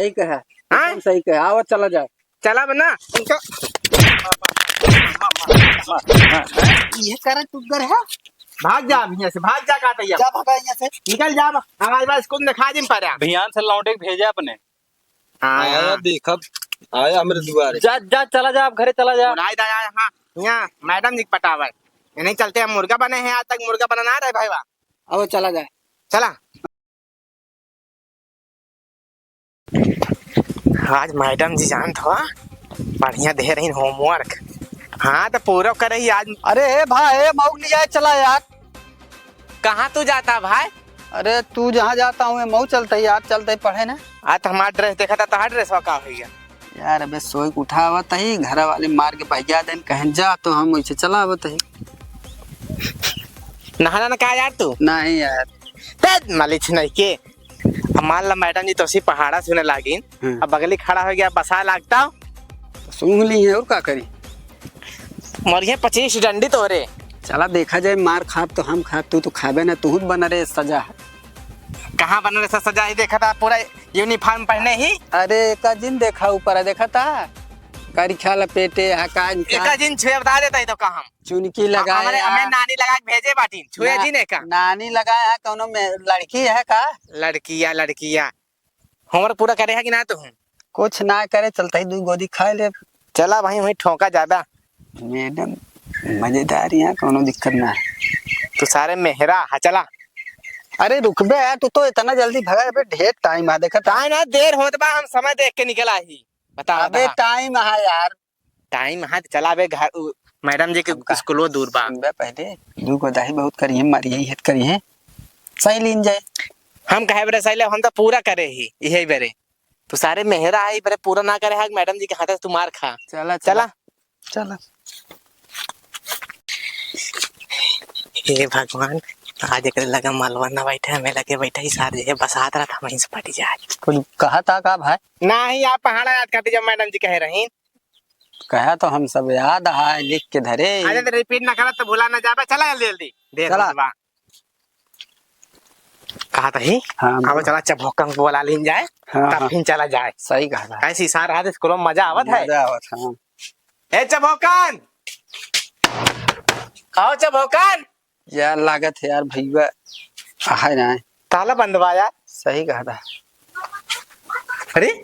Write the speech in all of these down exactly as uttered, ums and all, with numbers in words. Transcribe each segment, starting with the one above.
सही कहा, हाँ? एकदम सही कहा। आवा, चला जाए। चला बना। ये करे टुग्गर है। भाग जा अब यहाँ से, भाग जा, कहत है। जा, भागा यहाँ से। निकल जा अब। हमारे पास कौन दिखा दिन पर। ध्यान से लौंडे के भेजे अपने। हाँ, आया हाँ। देखब, आया हमरे दुआरे। जा, जा, चला जा, अब घरे चला जा। बुलाई दा यहाँ, यहाँ मैडम जी के पटावे। इन्हीं चलते हम मुर्गा बने हैं, आज तक मुर्गा बना ना रहे भाई, वाह। अब चला जाए। चला। आज मैडम जी जानत हवा, बढ़िया दे रही homework। हाँ, तो पूरा करे ही आज। अरे, ए भाई, ए, मऊ के लियाए चला यार। कहाँ तू जाता भाई? अरे, तू जहाँ जाता हूँ, मऊ चलते ही यार, चलते ही पढ़े ना। आज तो हमारा dress देखा था, तोहार dress का हो गया? यार, अबे सोए के उठावत ही, घर वाले मार के भैया देन, कहन जा, तो हम वैसे चला आवत ही। नहाना ना का यार तू? नहीं यार। तेज मालिच नहीं के। अब मान ला मैडम जी तोसी पहाड़ा सुने लागिन, हम्म। अब बगली खड़ा हो गया, बसा लागता। तो सूंघ ली है, और का करी? मरिए पच्चीस डंडी तोरे। चला देखा जाए, मार खाब तो हम खाब, तू तो खाबे ना, तू बना रहे सजा। कहाँ बना रहे सजा? ही देखा था पूरा uniform पहने ही। अरे एका जिन देखा ऊपर है, देखा था? करिखा लपेटे, हकान का। एका जिन छुए बता देता ही तो का हम। चुनकी लगाए हमारे, हमें आ। नानी लगा के भेजे बाटिन, छुए ना-, जिन एका। नानी लगाए है, कौनो में लड़की है का? लड़किया, लड़किया। Homework पूरा करे है कि ना तू? कुछ ना करे, चलता ही दू गोदी खा ले। चला भाई, वहीं ठोका ज्यादा। मैडम, मजेदार यहाँ, कौनो दिक्कत ना है। तू सारे मेहरा है, चला। अरे रुकबे यार, तू तो इतना जल्दी भगा, अबे ढेर time है, देखा था। Time है, देर होत बा, हम समय देख के निकला ही। बता, अबे बता। Time है यार। Time है, चला बे घर, उ, मैडम जी के हमका स्कूलो दूर बा। सुनबे पहले, दू गो दाही बहुत करी है, मारी यही हेत करी है। सही लीन जाए। हम कहे बेरे सही ले, हम तो पूरा करे ही, यही बेरे। तू सारे मेहरा है, बेरे पूरा ना करे है, मैडम जी के हाथ से तू मार खा। चला, चला। चला। चला। हे भगवान, आज एक लगा मलवा ना बैठे, हमें लगे बैठे ही सार जे बसात रहत, हम वहीं से पटी जाए। कुछ कहा था का भाई? नहीं, आप पहाड़ा याद करते जब मैडम जी कहे रही। कहा तो हम सब याद है, लिख के धरे। अरे तो repeat ना करत तो भुला ना जाबे। चला जल्दी जल्दी, देर चला। होत बा। कहा तही? हाँ, अब बोल। चला चभोकन को बुला लीन जाए, हाँ, तब हाँ। फिर चला जाए। सही कहा था। कैसी सार हाथ स्कूल में मजा आवत है। मजा आवत, हाँ। ए चभोकन, कहो चभोकन। यार लागत है यार भैया, है ना? ताला बंद बा यार। सही कहा था। अरे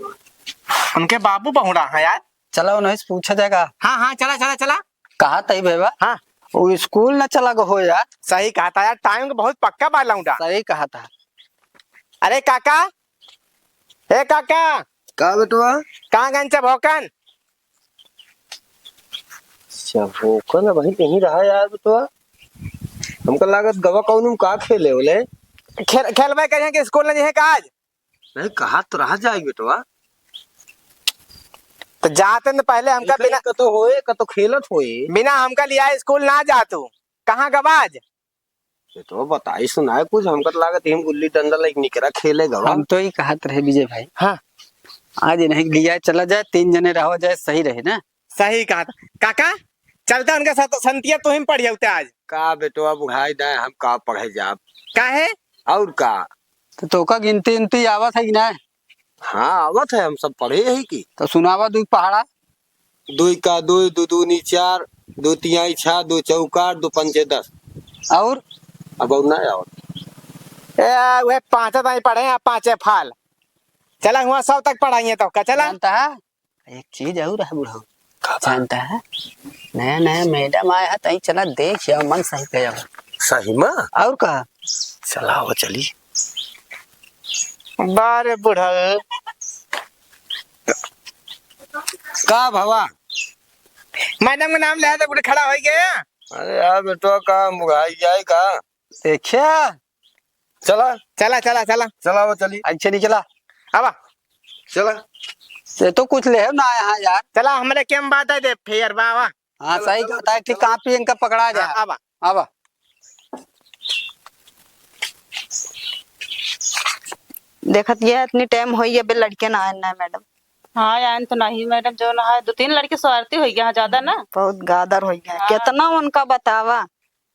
उनके बाबू बहुड़ा है यार। चला उन्हें से पूछा जाएगा। हाँ, हाँ, चला, चला, चला। कहा तही भैया? हाँ। वो स्कूल न चला गो हो यार। सही कहा था यार, time के बहुत पक्का बा लौंडा। सही कहा था। अरे काका, ए काका। का बेटवा? कहाँ गन चभोकन? चभोकन अब यहीं रहा यार बेटवा। हमका लागत गवा कौन में का खेले होले। खेल, खेलबे करिए कि स्कूल नहीं है का आज? नहीं, कहा तो रहा जाए बेटवा। तो जाते न पहले हमका बिना कतो होए, कतो खेलत होए। बिना हमका लिया स्कूल ना जा तू। कहाँ गवा आज? ये तो बताई सुनाए कुछ, हमका तो लागत हम गुल्ली डंडा लाइक निकरा खेले गवा। हम तो ही कहत रहे विजय भाई। हाँ। आज इन्हें लिया चला जाए, तीन जने रहो जाए, सही रहे ना। सही कहा था। काका, चलता उनके साथ संतिया तो हम पढ़ियौते आज। का बेटवा बुढ़ाई दाए, हम का पढ़े जाब? काहे? और का? तो तोका गिनती उनती आवत है कि ना? हाँ, आवत है, हम सब पढ़े ही की। तो सुनावा दू पहाड़ा। दुई का दुई, दू दूनी चार, दू तिहाई छह, दू चौका आठ, दू पंचे दस। और? अब और ना आवत। ए, वह पाँच ताई पढ़े हैं, पाँचे फाल। चला हुआ सौ तक पढ़ाइए तो का चला? जानता है? एक चीज और है बुढ़ऊ, का बा? जानता है, नया नया मैडम आया है, तई चला देख आओ, मन सही पे आओ। सही में? और का? चला हो चली। बारे बुढ़ऊ। का भवा? मैडम का नाम ले तो बुढ़ खड़ा हो गया। अरे यार बेटवा का मुगाई जाए का? देखिया। चला। चला, चला, चला। चला, वो चली। अच्छा, नहीं चला। आवा। चला। ये तो कुछ ले ना यहाँ यार। चला, हमरे के हम बात है दे, फेर बा, आवा। हाँ, चला, सही चला, कहता है, ठीक चला। कहाँ पे इनका पकड़ा जा। हाँ, आवा। आवा। देखत ये इतनी टाइम होई, अबे लड़के ना आए ना, मैडम। हाँ, आयन तो नहीं, मैडम, जो ना है, दो तीन लड़के स्वार्थी हो गया, हाँ, ज्यादा ना। बहुत गादर हो गया। हाँ। कितना उनका बतावा,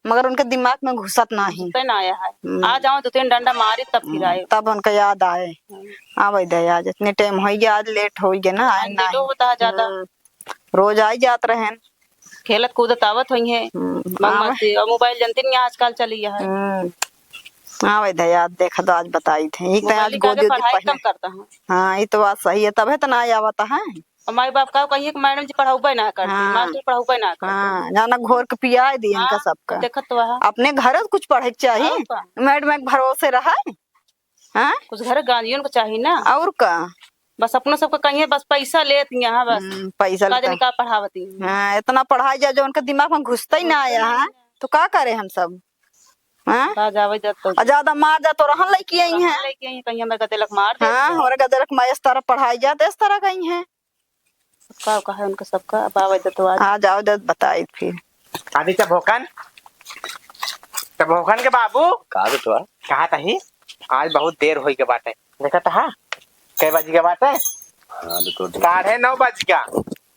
मगर उनके दिमाग में घुसत नाही। घुसते ना आया है। हम्म। आ जाओ, दो तीन डंडा मारी, तब फिर हम्म, आए। तब उनका याद आए। हम्म। आवे दे आज, इतने टाइम होइ गया, आज लेट होइ गया ना, आए आज लेटो नाही। होता है ज्यादा। हम्म। रोज आई जात रहेन। खेलत कूदत आवत होइहैं। हम्म, बस आवे। मस्ती। और मोबाइल जनती नहीं आजकल चली है। हम्म, आवे दे याद, देखा तो आज बताई थे। एक तो आज मोबाइल का आगे गोदी ओदी पढ़ाई पहले। कम करता है। हाँ, ये तो बात सही है, तबे तो ना आवत है। और माई बाप का कहिए कि मैडम जी पढ़ाउबे ना करती, हाँ। मास्टर पढ़ाउबे ना करती। हाँ, जाना घोर के पियाए दी इनका हाँ, सबका। देखत तो है। अपने घर कुछ पढ़े के चाहिए। और का? मैडम के भरोसे रहे। हाँ? कुछ घर गार्जियन को चाहिए ना। और का? बस अपना सबका कहिए, बस पैसा लेत यहाँ बस। हम्म, पैसा का लेता। जाने का पढ़ावती। हाँ, इतना पढ़ाई जा जो उनके दिमाग में घुसता ही ना आया है, तो का करे हम सब? हाँ? का जावे जात तो। और ज्यादा मार जा तो रहन लइके आई हैं। लइके आई, कहीं हमरा गदेलक मार दे। हाँ, हमरा गदेलक मार, इस तरह पढ़ाई जात, इस तरह कहीं है। सबका का है उनका सबका, अब आवे दे तो आज। आ जाओ दे बताई फिर। अभी चबोकन, चबोकन के बाबू। का बेटवा? कहा तही? आज बहुत देर होई के बाटे। देखा तहा? कै बज के बाटे? हाँ, बेटवा, देखा। साढ़े नौ बज गया।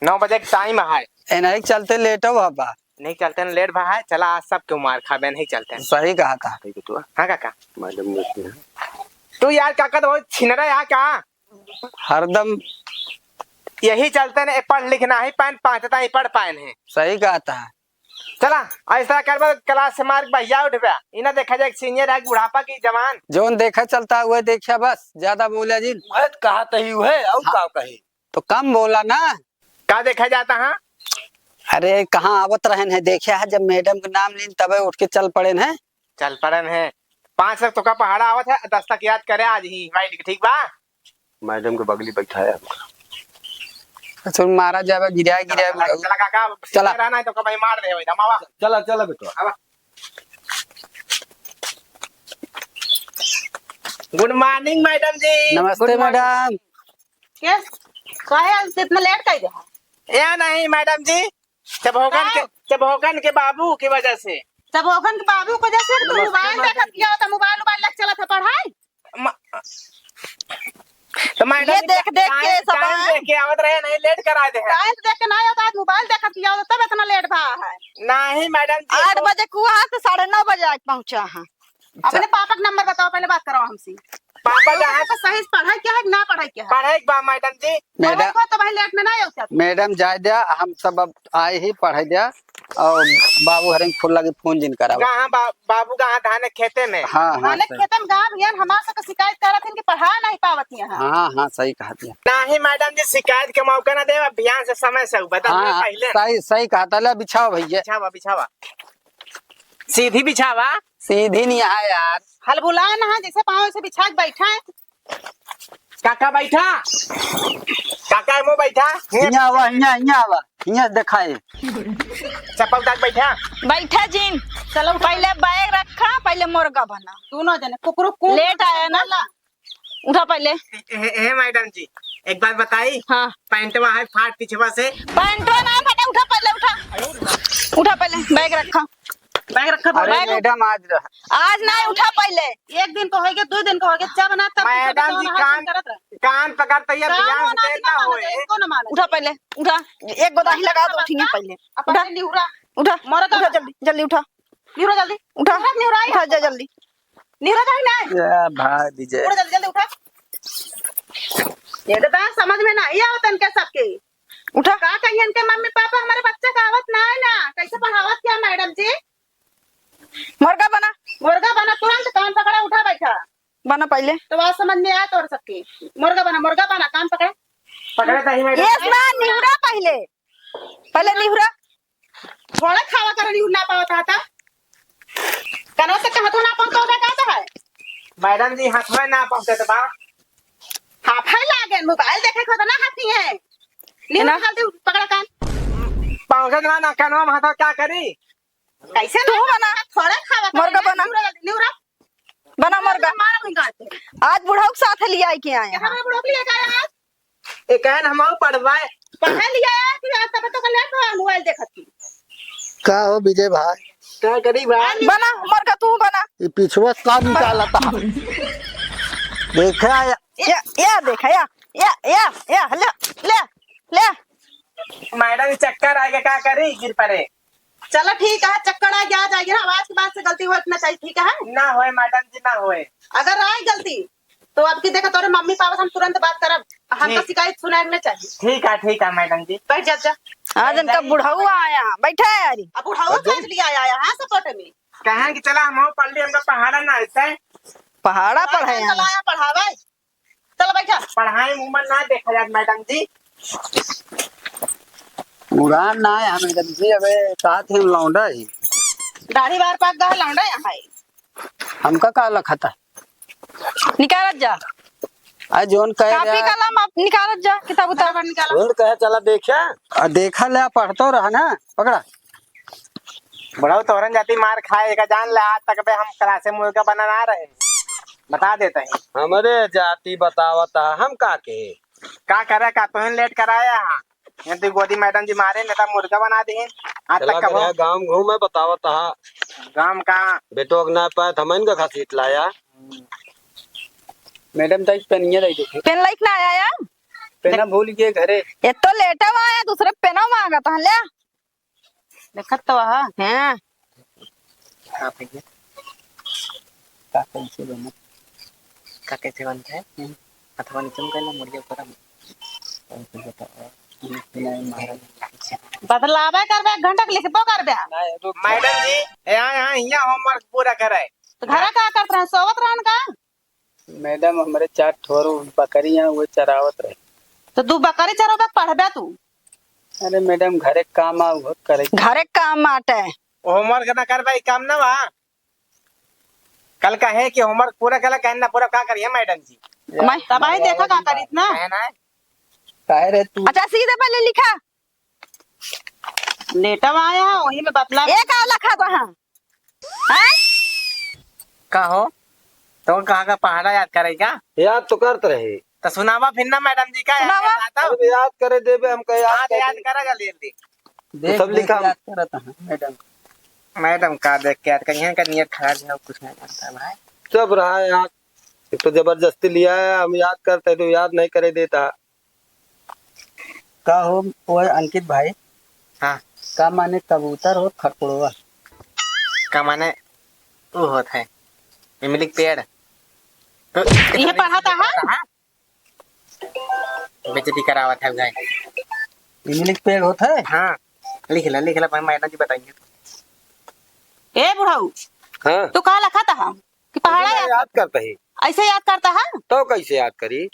नौ बजे के टाइम है। ए, नहीं चलते लेट हो बाबा। नहीं चलते न लेट भा है। चला आज सब क्यों मार खाबे, नहीं चलते। सही कहा था। ठीक है तू। हाँ काका। मैडम देखती है। तू यार काका तो बहुत छिनरा है का? हरदम। यही चलते न, पढ़ लिख नाही पाएन, पाँच ताई पढ़ पाएन है। सही कहा था। चला, ऐसा करबा, क्लास से मार के बहिया उठबा। इना देखा जाए, सीनियर है, बुढ़ापा की जवान। जौन देखा चलता है, वह देखा बस, ज्यादा बोला जिन। वह तो कहा तही है, और हाँ। का कही? तो कम बोला ना। का देखा जाता है? अरे, कहाँ आवत रहन है, देखा है, जब मैडम के नाम लीन, तबे उठ के चल पड़ेन है। चल पड़न है। पाँच तक तोका पहाड़ा आवत है, दस तक याद करे आज ही, वाइट के, ठीक बा? मैडम के बगली बैठाया हमका। अच्छा, मारा जावे, गिराए, गिराए। चला, चला काका, चला। सीधे रहना है तो कभी मार दे भाई, धमावा। चला, चला बेटवा। आवा। गुड मॉर्निंग मैडम जी। नमस्ते गुड मॉर्निंग। मैडम। के? काहे आज इतना लेट कर दे? या नहीं मैडम जी, चबोकन के, का? चबोकन के बाबू की वजह से। चबोकन के बाबू की वजह से तू नमस्ते मोबाइल मैडम देखत जी। किया होता, मोबाइल, मोबाइल लग चला था पढ़ाई। म-, तो मैडम ये जी, देख, देख के टाइम, सब टाइम है। देख के आवत रहे, नहीं लेट करा दे हैं। टाइम देख के ना आवत, आज मोबाइल देखत किया होता, तब इतना लेट भा है। नहीं मैडम जी, आठ तो बजे कुआ है तो साढ़े नौ बजे आके पहुँचा है। अपने पापा का नंबर बताओ, पहले बात कराओ हमसे। पापा तो जहाँ तो सही से पढ़ाई क्या है कि ना पढ़ाई क्या है? पढ़ाई बा मैडम जी। पढ़ाई मैडम, को तो भाई लेट में ना आवता। मैडम जाए द्या, हम सब अब आए ही पढ़ाई द्या। और बाबू हरेन फुल्ला के फोन जिन करावा। कहाँ बा-, बाबू कहाँ धान खेते में? हाँ, हाँ, धान सर। खेते में गाँव भैया हमारे से तो शिकायत करत हैं कि पढ़ा नहीं पावत हैं। हाँ, हाँ, सही कहा दिया। नहीं मैडम जी, शिकायत के मौका ना दे, अभियान से समय से बता हाँ, पहले। सही, सही कहा था। ले बिछावा भैया। बिछावा, बिछावा। सीधी बिछावा। सीधी नहीं है यार। हलबुला ना, जैसे पाँव से बिछा के बैठा है। काका बैठा, काका मुँह बैठा। हियाँ आवा, हियाँ, हियाँ आवा, हियाँ देखाए। चप्पल उतार के बैठा। बैठा जिन। चलो, उठा। पहले बैग रखा, पहले मुर्गा बना। दोनों जने कुकरू कू लेट आया ना। उठा पहले। ए, ए, ए, मैडम जी, एक बात बताई। हाँ। पैंटवा है फाट पीछवा से। पैंटवा ना फटे, उठा पहले, उठा। उठा पहले, बैग रखा। बैग रखा, अरे बैग। मैडम, आज रह- आज ना, उठा पहले। एक दिन को होइगे, दो दिन को होइगे, जब ना तब मैडम जी, कान, कान पकड़ते ही अब कान ध्यान से ना देना मानो, होए। इनको ना मानो। उठा पहले, उठा। एक गोदाही लगा दो, उठिए पहले। अब उठा। पहले निहुरा। उठा। मरद उठा, बा। जल्दी, जल्दी उठा। निहुरा जल्दी। उठा। उठा, निहुरा। उठा, जा जल्दी। निहुरा जाई ना। या भाई विजय। उठा जल्दी, जल्दी उठा। ये तो बात समझ में नहीं आवत इनके सबके। उठा। का कहिए इनके मम्मी पापा, हमारे बच्चा का आवत ना है ना, कैसे पढ़ावत क्या मैडम जी? मुर्गा बना। मुर्गा बना, तुरंत कान पकड़ा, उठा बैठा। बना पहले। तो बात समझ में आया तोर सबके। मुर्गा बना, मुर्गा बना, कान पकड़ा। पकड़ा ताही मैडम। ये ना, निहुरा पहले। पहले निहुरा। थोड़ा खावा कर निहुर ना पावत था। कनो से हाथों ना पहुंचो ना कहता है। मैडम जी, हाथ में ना पहुंचे तो बा। हाथ है लागे, मोबाइल देखे को तो ना हाथी है। निहुर ना। जल्दी पकड़ा कान। पहुंचे ना, ना कानवा में हाथ क्या करी? कैसे तू ना बना। थोड़ा खावा कर मुर्गा ना, बना। निहुरा जल्दी, निहुरा। बना मुर्गा। मारा मुर्गा। आज बुढ़ऊ के साथ लिया के आए हैं। कहाँ बुढ़ऊ के लेके आया आज? ए, कहन हम आऊ पढ़वाए। पढ़े लिया है कि आज तब तो कल है तो मोबाइल देखत थी। का हो विजय भाई? का करी भाई? बना, मर का तू बना। ये पिछुआ से का निकाला था? देखा या, या, या देखा, या, या, या, या, ले, ले, ले। मैडम, ये चक्कर आएगा, का करी? गिर पड़े। चला ठीक है, चक्कर आ गया, आ जाएगी ना, आज के बाद से गलती होए के ना चाहिए, ठीक है? ना होए मैडम जी, ना होए। अगर आई गलती तो अब की देखा तोरे मम्मी पापा से हम तुरंत बात करब, हमका ठीक। शिकायत सुनाए के ना चाहिए। ठीक है, ठीक है मैडम जी। बैठ जा, जा। आज इनका बुढ़ऊ आया, बैठा है यारी। अब बुढ़ऊ बैठ जा। काट लिया आया है सपोर्ट में। कहें कि चला हम पढ़ ली, हमका पहाड़ा ना ऐसे। पहाड़ा पढ़े हैं। चला आया पढ़ावे। चल बैठा। पढ़ाई में उम्र ना देखा जात मैडम जी। पुरान ना है मैडम जी, अबे साथ ही हम लौंडा ही। दाढ़ी बार पाक गह लौंडा यहाँ है। हमका का लखता? निकालत जा। आ जोन कहे कापी रहा कलम आप निकालत जा, किताब उताब निकाला। जोन कहे चला देखे। आ देखा ले, पढ़तो रहा ना, पकड़ा। बुढ़ऊ तोहरन जाति मार खाए, एका जान ले, आज तक बे हम क्लासे मुर्गा बना ना रहे। बता देते हैं। हमरे जाति बतावत है, हम का के? का करे, का तोहन लेट कराया है? ये तो गोदी मैडम जी मारे, नहीं तो मुर्गा बना दे। आज चला तक कबो करे, गाँव घूमे बतावत है। गाँव का? बेटो के ना पाए, हमन का घसीट लाया। मैडम ताई पेनिया दे दे। पेन लाइक ना आया यार? पेना भूल गए घरे। ये तो लेटा हुआ है, दूसरे पेना मांगा था, ले। देखत तो वहा। हाँ। का भैया? का कैसे बनत? का कैसे बनत है? हम्म। हथवा नीचे में कर ला, मुड़िया ऊपर में। बदलावे करबे, एक घंटा के लिखबो करबे। नहीं, रुक। मैडम जी, यहाँ, यहाँ, यहाँ homework पूरा करे। तो घरा का करत रहन, सोवत रहन का? मैडम, हमरे चार ठो बकरी हैं, वो चरावत रहे। तो तू बकरी चरावे, पढ़बे तू? अरे मैडम, घरे काम आ, वो करे। घरे काम आटे। Homework ना करबे, ई काम ना बा। कल कहे कि homework पूरा कला, कहे ना पूरा, का करिए मैडम जी? मैं तबाही देखा का करीत ना। कहे ना। काहे रे तू? अच्छा, सीधे पहले लिखा। लेटवा आया, वही में बतला। ए का लखा तो हाँ? हैं? का हो? तो कहा का पहाड़ा याद करे का? याद तो करत रहे। तो सुनावा फिर ना मैडम जी का याद सुनावा। करता था? अरे याद करे देबे, हमका याद हाँ, तो कर याद दे। करा जल्दी जल्दी। तो देख, सब देख लिखा। याद करत हैं, मैडम। मैडम का देख के याद करिए, का नियत खराब है, कुछ नहीं जानता भाई। सब रहा याद, एक तो जबरदस्ती लिया है, हम याद करते तो याद नहीं करे देता। का हो, ओए अंकित भाई? हाँ। का माने कबूतर हो खरपुड़वा? का माने ऊ होत है, इमली के पेड़। तो ये पढ़ाता है? हाँ? बेइज्जती करावत है भाई। इमली के पेड़ होत है? हाँ, लिख ला, लिख ला, भाई मैडम जी बताएंगे। ए बुढ़ऊ, हाँ। तू का लखत है कि पहाड़ा मुझे याद याद करता है। ऐसे याद करता है? तो कैसे याद करी?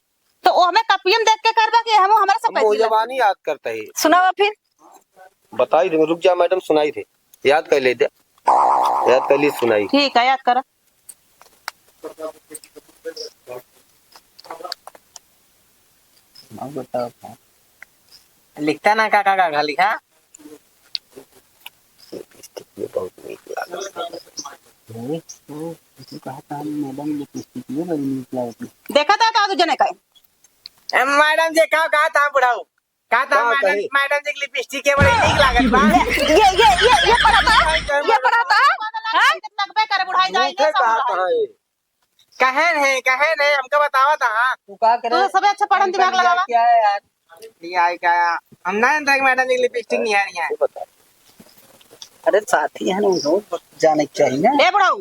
तो ओहमे कपियन देख के करबा कि हम हमारे से हम पैसे वो लेबा? जवानी याद करता है। सुनावा फिर। बताई दे, रुक जा मैडम, सुनाई दे। याद कर ले दे। याद कर ली, सुनाई। ठीक है, याद करा। अब बताओ का? लिखता ना काका, का, का लिखा? लिपस्टिक ये बहुत नीक लागल। हम्म, हम्म, इसे कहा था हम मैडम लिपस्टिक ये बड़ी नीक लागल। देखा था का दू जने का? ए, मैडम जी, का कहा था बुढ़ऊ? कहा था का मैडम, कही? मैडम जी की लिपस्टिक ये बड़ी नीक लागल बा। ये, ये, ये, ये, ये पढ़ा था? ये पढ़ा था? हाँ? लगबे करे बुढ़ाई जाए, मीठे ये सब कहा बुढ़ाई। कहा है? कहेन है, कहेन है, हमका बतावा था, हाँ। तू का करे? तू सबसे अच्छा पढ़न दिमाग लगावा। क्या है यार? नहीं आए क्या? हम ना देख मैडम जी लिपस्टिक नहीं आ रही है। तू बता। अरे साथी है ना, उनको जाने के चाहिए ना। ए बुढ़ऊ,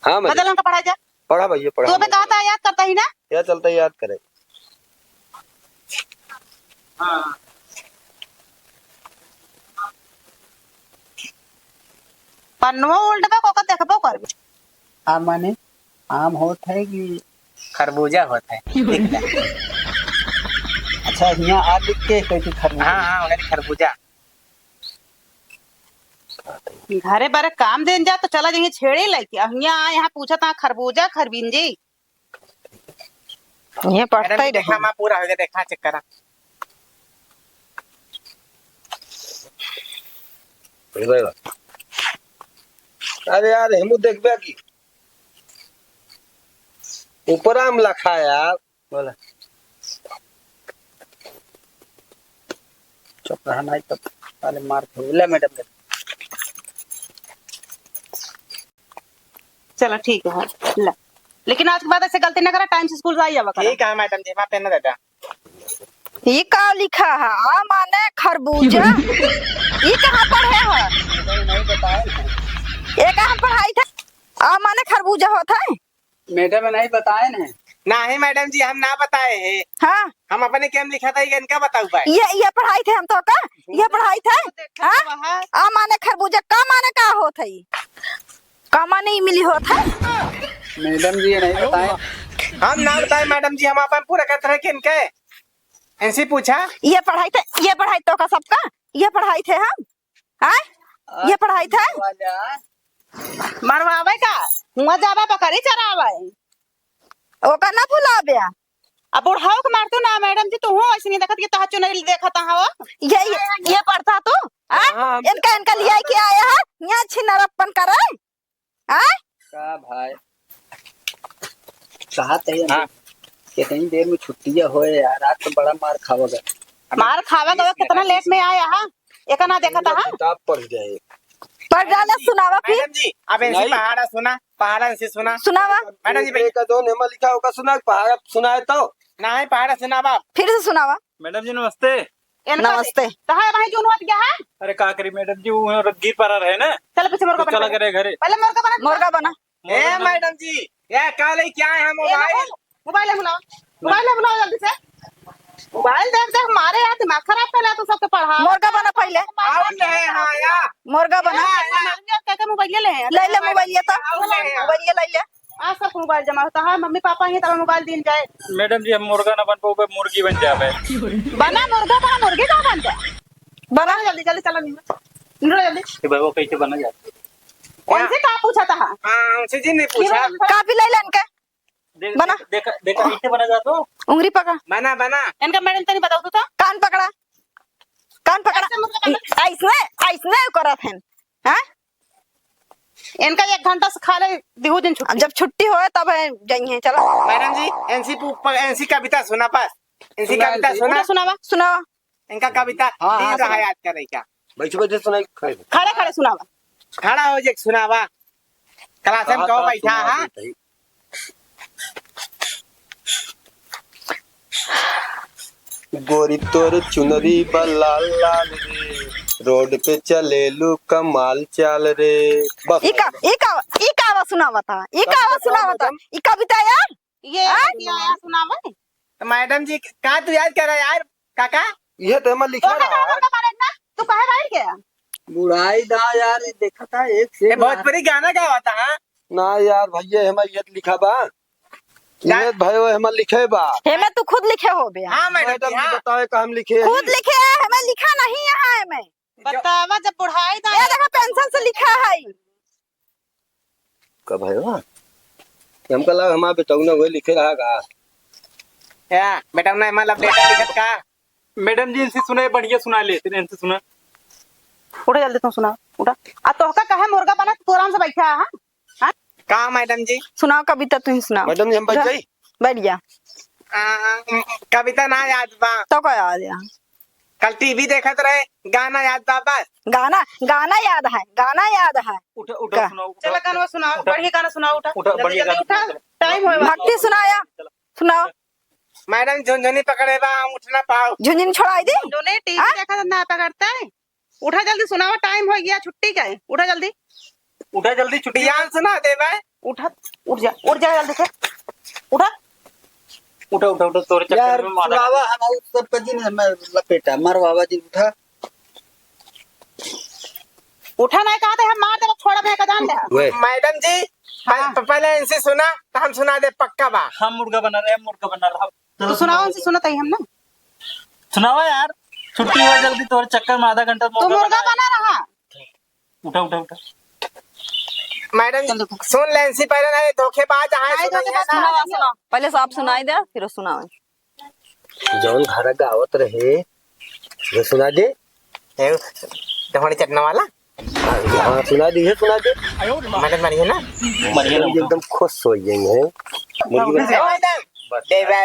हाँ, मैडम। बदल हमका पढ़ा जा। पढ़ा भैया, पढ़ा। तू अबे कहा था, याद करता ही ना? क्या चलता है, याद करे। हाँ। पन्नवा उल्टबे को का देखबो करबे। आम माने आम होत है कि खरबूजा होत है? अच्छा, यहाँ आ लिख के कहती खरबूजा। हाँ, हाँ, वही खरबूजा। घरे बारे काम देन जा तो चला जाइए छेड़े लेके। अब यहाँ, यहाँ पूछा था खरबूजा, खरबिंजी। ये पढ़ता मैडम, ही देखा, रहे। माँ पूरा हो गया, देखा, चेक करा। अरे यार, हेमू देखबे की ऊपर आम लखा यार। बोला। चुप रहा, नहीं तो साले मार के। ले मैडम, ले। चला ठीक है, ला। लेकिन आज के बाद ऐसे गलती ना करा, टाइम से स्कूल से आई जावा करा। ठीक है मैडम जी, माफ करना दादा। ये का लिखा है? आ माने खरबूजा। ई कहाँ पढ़े हो? मैडम, नहीं बताए हैं। ये कहाँ पढ़ाई थे? आ माने खरबूजा होत है? मैडम, नहीं बताए हैं। नहीं मैडम जी, हम ना बताए हैं। हाँ। हम अपने के में लिखा था, ये इनका बताऊ भाई। ये, ये पढ़ाई थे हम तो का? ये पढ़ाई थे? हाँ? आ माने खरबूजा, का माने का होत है? का माने ई मिली होत है? मैडम जी, ये नहीं बताए। हम ना बताए मैडम जी, हम अपन पूरा करते रहे कि इनके। इनसे पूछा? ये पढ़ाई थे, ये पढ़ाई तो का सबका? ये पढ़ाई थे हम? आय? ये पढ़ाई थे? मरवावे का? हुआ जावे बकरी चरावे। ओका ना भुलावे। अब बुढ़ाऊ के मारतू ना मैडम जी, तू हूँ ऐसे नहीं देखत कि तोहार चुनरी देखत हो। ये, ये, ये पढ़ता तू? आ? हाँ, हम इनका, इनका लिया के आया है, यहाँ छिनरप्पन करे। आ? का भाई? कहा थे हम? हाँ। कितनी देर में छुट्टिया होए यार, आज तो बड़ा मार खावगा। मार खावगा, कितना लेट में आया है? एका ना देखा था, हाँ? किताब पढ़ जाए। पढ़ डाला, सुनावा फिर। मैडम जी, अब इनसे नहीं। पहाड़ा सुना, पहाड़ा इनसे सुना। सुनावा। मैडम जी, एक का जोन एमा लिखा, ओका सुना, पहाड़ा सुनाए तो। नहीं, पहाड़ा सुनावा। फिर से सुनावा। मैडम जी, नमस्ते। इनका नमस्ते। कहाँ है भाई, जून होत गया है? अरे, का करी मैडम जी, वो गिर पड़ा रहे ना। चलो पीछे मुर्गा तो बना चला ले। करे घरे। पहले मुर्गा बना। मुर्गा बना। ए मैडम जी, ये का लेके आए हैं ए, मोबाइल? मोबाइल है, बुलाओ। मोबाइल है, बुलाओ जल्दी से। मोबाइल देख देख मारे यार, दिमाग खराब कर लिया तू सबके पढ़ा। मुर्गा बना पहले। आओ ले, हाँ, या। मुर्गा बना। या, या। मारेंगे और क्या क्या मोबाइल ले हैं? ले ले मोबाइल ये तो। आओ ले, हाँ। मोबाइल ये ले ले। आज सब मोबाइल जमा होता है, मम्मी पापा ही तब मोबाइल दिन जाए। मैडम जी, हम मुर्गा ना बन पाओगे, मुर्गी बन जावे। बना मुर्गा, बना मुर्गी का बन जाए। बना जल्दी, जल्दी चला निकलो। निकलो जल्दी। ये भाई, वो कैसे बना जाता? कौन से का पूछा था? हाँ, उनसे जी नहीं पूछा। कापी ले लेन के। देख, बना। देख, देख, देख, कैसे बना जाता? उंगली पकड़। बना, बना। इनका मैडम तनी बताओ तो था। कान पकड़ा, कान पकड़ा। ऐसे मुर्गा बना। ऐसने, ऐसने करत हैं, हाँ? इनका एक घंटा से खा ले, दिहू दिन छुट्टी। जब छुट्टी होए तब है जाइए, चलो। मैडम जी, इनसे पू-, प-, इनसे कविता सुना बस। इनसे सुना कविता इनसे। सुना। उठा सुनावा। सुनावा। इनका कविता हाँ, हाँ, दिन रहा सुना। याद करे क्या? बैठे बैठे सुनाई, खड़े। खड़े खड़े सुनावा। खड़ा हो जे सुनावा। क्लास में हाँ, कहो हाँ, बैठा, सुनावा हाँ? देते ही। गोरी तोर चुनरी बा लाल लाल रे, रोड पे चलेलू कमाल चाल रे। बस ई का, मैडम। ई का, ई का आवाज सुनावत है? ई का कविता आवाज का सुनावत है? मैडम? ई कविता यार? ये हाँ? कविता यार सुनावे? तो मैडम जी, का तू याद करा यार, काका? ये तो हमार लिखा तोहका रहा कहाँ है। मौका मारे इतना? तू कहे बाहर के? बुढ़ाई दा यार, ये देखा था एक से ए, एक भोजपुरी गाना गावा था, हाँ? ना यार भैया, हमार ये लिखा बा। ना। ये भाई, वो हमार लिखे बा। हेमे तू खुद लिखे हो बे। हाँ, मैडम मैडम जी, जी हाँ। बतावे का हम लिखे खुद हैं। लिखे हैं, हमें लिखा नहीं है हमें। बतावा, जब बुढ़ाई दा ये देखा, पेंसिल से लिखा है। का भाई वाह? हमका लगा हमार बेटौना वही लिखे रहा का। या, बेटौना हमार love letter लिखत का? मैडम जी, इनसे सुनाए, बढ़िया सुना ले, इनसे सुना। उठा जल्दी, तू सुना, उठा। आ तोहका कहे मुर्गा बना, तू आराम से बैठा है, हाँ? हाँ? का मैडम जी? सुनाओ कविता, तू ही सुनाओ। मैडम जी, हम बैठ उठा। जाई? बैठ जा। आ, कविता ना याद बा। तो का याद है? कल टीवी देखत रहे, गाना याद बा बस। गाना, गाना याद है, गाना याद है। उठा, उठा, का? सुनाओ, उठा। चला गाना सुनाओ, उठा। बढ़िया गाना सुनाओ, उठा। उठा, जल्दी, बढ़िया जल्दी गाना उठा। सुनाओ। टाइम होए वाला। भक्ति सुनाया, सुनाओ। मैडम झुनझुनी पकड़े बा, हम उठ ना पाओ। झुनझुनी छोड़ाई दे। झुनझुनी टीवी हाँ? देखा ना पकड़ते। उठा जल्दी, सुनावा, टाइम हो गया छुट्टी का है। उठा जल्दी। उठा जल्दी, छुट्टी। बियान सुना दे भाई। उठा, उठ जा, उठ जा जल्दी से। उठा। उठा, उठा, उठा, तोरे चक्कर यार, में मारा। सुनावा, हम आउट सब कजी ने, मैं लपेटा, मरवावा जी, उठा। उठा नहीं कहा थे, हम मार देबो, छोड़ा नहीं का जान दे। वे। मैडम जी, हाँ। प-, पहले इनसे सुना, तो हम सुना दे, पक्का बा। हम मुर्गा बना रहे हैं, मुर्गा बना रहा। तो सुनाओ, उनसे सुनो तई हम ना। सुनावा यार, छुट्टी हो जल्दी, तोरे चक्कर में आधा घंटा तू मुर्गा मुर्गा बना बना रहा। उठा, उठा, उठा। मैडम, चल, रुको। सुन ले, इनसे पहले ना, ये धोखेबाज है, नहीं, सुनाइए धोखेबाज ना। सुनावा, सुनावा। पहले साफ सुनाई दे, फिर सुनावे। जौन घर गावत रहे, ये सुना दे। ए, दहड़ी चटना वाला? हाँ, हाँ, सुना दे, ये सुना दे। मैडम, मरिए ना। मरिए ना। एकदम खुश हो गई है। मुर्गी बन ए, मैडम, देवरा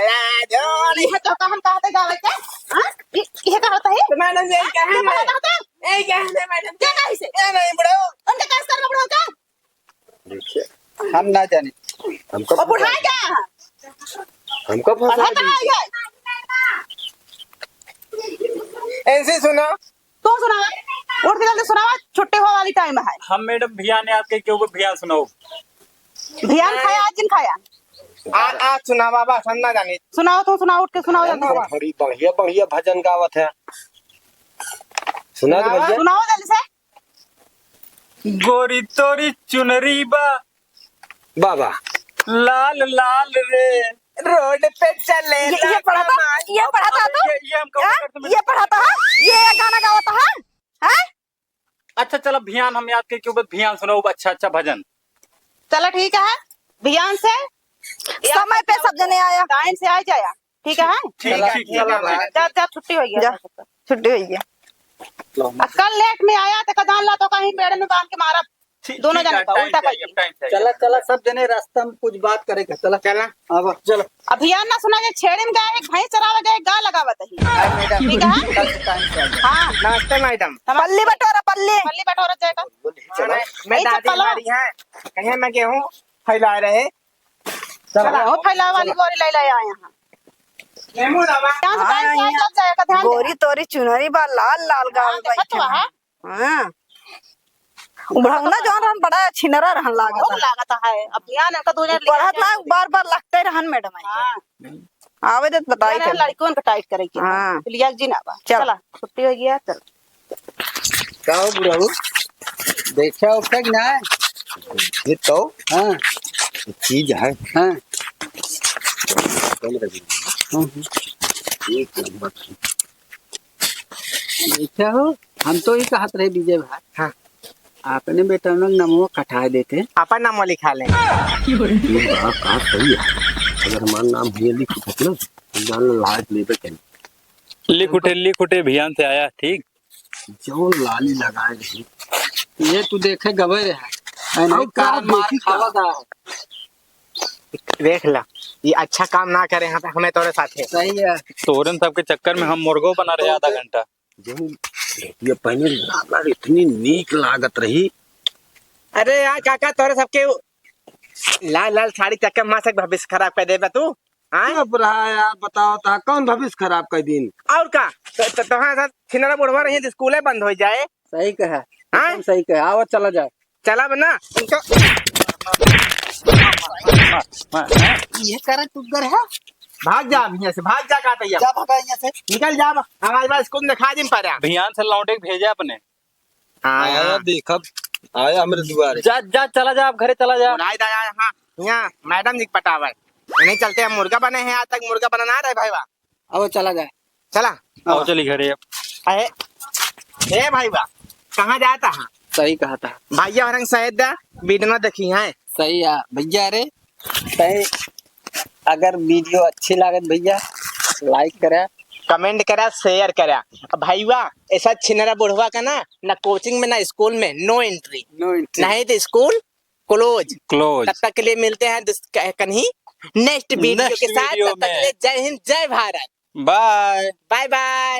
जोड़ी। ये तो हम कहते गावे के? हाँ? ये, ये का होता है? तो मैडम, ये क्या है ये ना? पता होता है? ये क्या है ना, मैडम? क्या कही से? ये नहीं, बड़ो। उनका कैसे करना पड़ो का? देखिए, हम ना जाने। हमको और बुढ़ा क्या? हमको फंसा पढ़ा कहाँ दिए। है? ऐसे सुना। तू सुना। उठ के जल्दी सुनावा, छुट्टी हो वाली टाइम है। हम मैडम भियान याद करके ऊपर भियान सुनाओ। भियान खाया आज जिन खाया। आ, आ सुनावा बा, हम ना जानी। सुनाओ तो सुनाओ, उठ के सुनाओ जल्दी से। बड़ी बढ़िया बढ़िया भजन गावत है। सुना दे सुनावा। भैया। सुनाओ जल्दी से। गोरी तोरी चुनरी बा बाबा। लाल लाल रे। रोड पे चले ये, ये पढ़ा था? ये पढ़ा था तो? ये, ये हम cover हाँ? करते हैं। ये पढ़ा था? ये गाना गावा था? हाँ? अच्छा, चला, भियान हम याद करके ऊपर भियान सुनाओ, अच्छा, अच्छा भजन। चला, ठीक है, भियान से समय पे सब जने आया। टाइम से आ जाया, ठीक है? ठीक, ठीक, ठीक, ठीक। जा, जा, छुट्टी हो गया। जा, छुट्टी हो गया। आ, कल लेट में आया तो कदान ला तो कहीं पेड़ में बांध के मारा। ठीक, दोनों ठीक जने है, का टाइम उल्टा से आइए, करके। टाइम से आइए। चला, चला, सब जने रास्ता में कुछ बात करे के, चला। चला। अब चलो। अभियान ना सुना जे छेड़े में गए, भैंस चरावे गए, गा लगावत ही। हाँ, मैडम। ठीक है? कल से टाइम से आइए। हाँ। नमस्ते, मैडम। नमस्ते। पल्ली बटोरा, पल्ली। पल्ली बटोरा जाएगा। हाँ, मैं यही दादी चप्पल है। हमारी हैं, कहीं मैं गेहूँ फैला रहे। चला। गेहूँ फैलावे वाली बोरी ले ले आए हैं। गेहूँ दबा। यहाँ से हाँ, टाइम से यहाँ। चल जाएगा, ध्यान दे। गोरी तोरी चुनरी बा, लाल लाल हाँ, गाल देखत बैठे हुआ हैं। है। हाँ। उ बुढ़ौना जौन रहन, बड़ा छिनरा रहन लागत बहुत है। लागत है। अब यहाँ ना का दो हजार पढ़त लिया ना, जाए। बार बार लगते रहन मैडम आई। हाँ। आवे दे तो बताई यार, चल। लड़कियों को टाइट करे के। हाँ। लिया जी ना बा। चल। चला, छुट्टी हो गया, चल। का हो बुढ़ऊ? देखा हो कि ना? ये तो हाँ। चीज है। हाँ। कम कर दीजिए। हाँ, हाँ। एक नंबर। देखा हो, हम तो ही कहत रहे विजय भाई। हाँ। आपने बेटा लोग नमो कटाए देते। अपन नमो लिखा ले। ये बात, बात सही है। अगर हमारा नाम भैया लिख सकत ना, तो जान लो लाज लेबे कहीं। लिख उठे, लिख उठे, भियान से आया, ठीक? जौन लाली लगाए रही। ये तू देखे गवे रहे। ऐ नहीं और का कान मार देखी का? खावा दा। देख ला, ये अच्छा काम ना करे, यहाँ पे हमें तोरे साथे। सही है। तोरन सबके चक्कर में हम मुर्गो बना रहे आधा घंटा। जौन ये पहने लाला इतनी नीक लागत रही। अरे यार काका, तोरे सबके लाल लाल साड़ी चक्कर में मासक भविष्य खराब कर देबा तू। हाँ? चुप रहा यार, बताओ ता कौन भविष्य खराब कर दिन? और का? तो, तो, तोहार साथ छिनरा बुढ़वा रही, स्कूले बंद हो जाए। सही कहा। हाँ? एकदम सही कहा। आओ, चला जाए। चला बना। इनका ये करे टुग्गर है। भाग जा अब यहाँ से, भाग जा, कहा तैयार। जा, भागा यहाँ से। निकल जा अब। हमारे पास स्कूल दिखा दिन पर। भियान से लौटे के भेजे अपने। हाँ, आया, हाँ। देखब, आया हमरे दुआरे। जा, जा, चला जा, आप घरे चला जा। बुलाई दया यहाँ, यहाँ मैडम जी के पटावे। नहीं चलते, हम मुर्गा बने हैं, आज तक मुर्गा बना ना रहे भाई वाह। अब चला जाए। चला। आओ, चली घरे अब। अरे, ए भाई वाह, कहाँ जाता है? सही कहा था। भैया हरंग शायद दा, वीडियो ना देखी है। सही है, भैया रे। तय अगर वीडियो अच्छी लागत भैया, like करा, comment करा, share करा। अब भाईवा, ऐसा छिनरा बुढ़वा का ना, ना कोचिंग में, ना स्कूल में, no entry। No entry। नहीं तो स्कूल close। Close। तब तक के लिए मिलते हैं दोस्त, क-, कहीं next वीडियो next के साथ। वीडियो तब तक के में। लिए जय हिंद, जय भारत। Bye। Bye bye।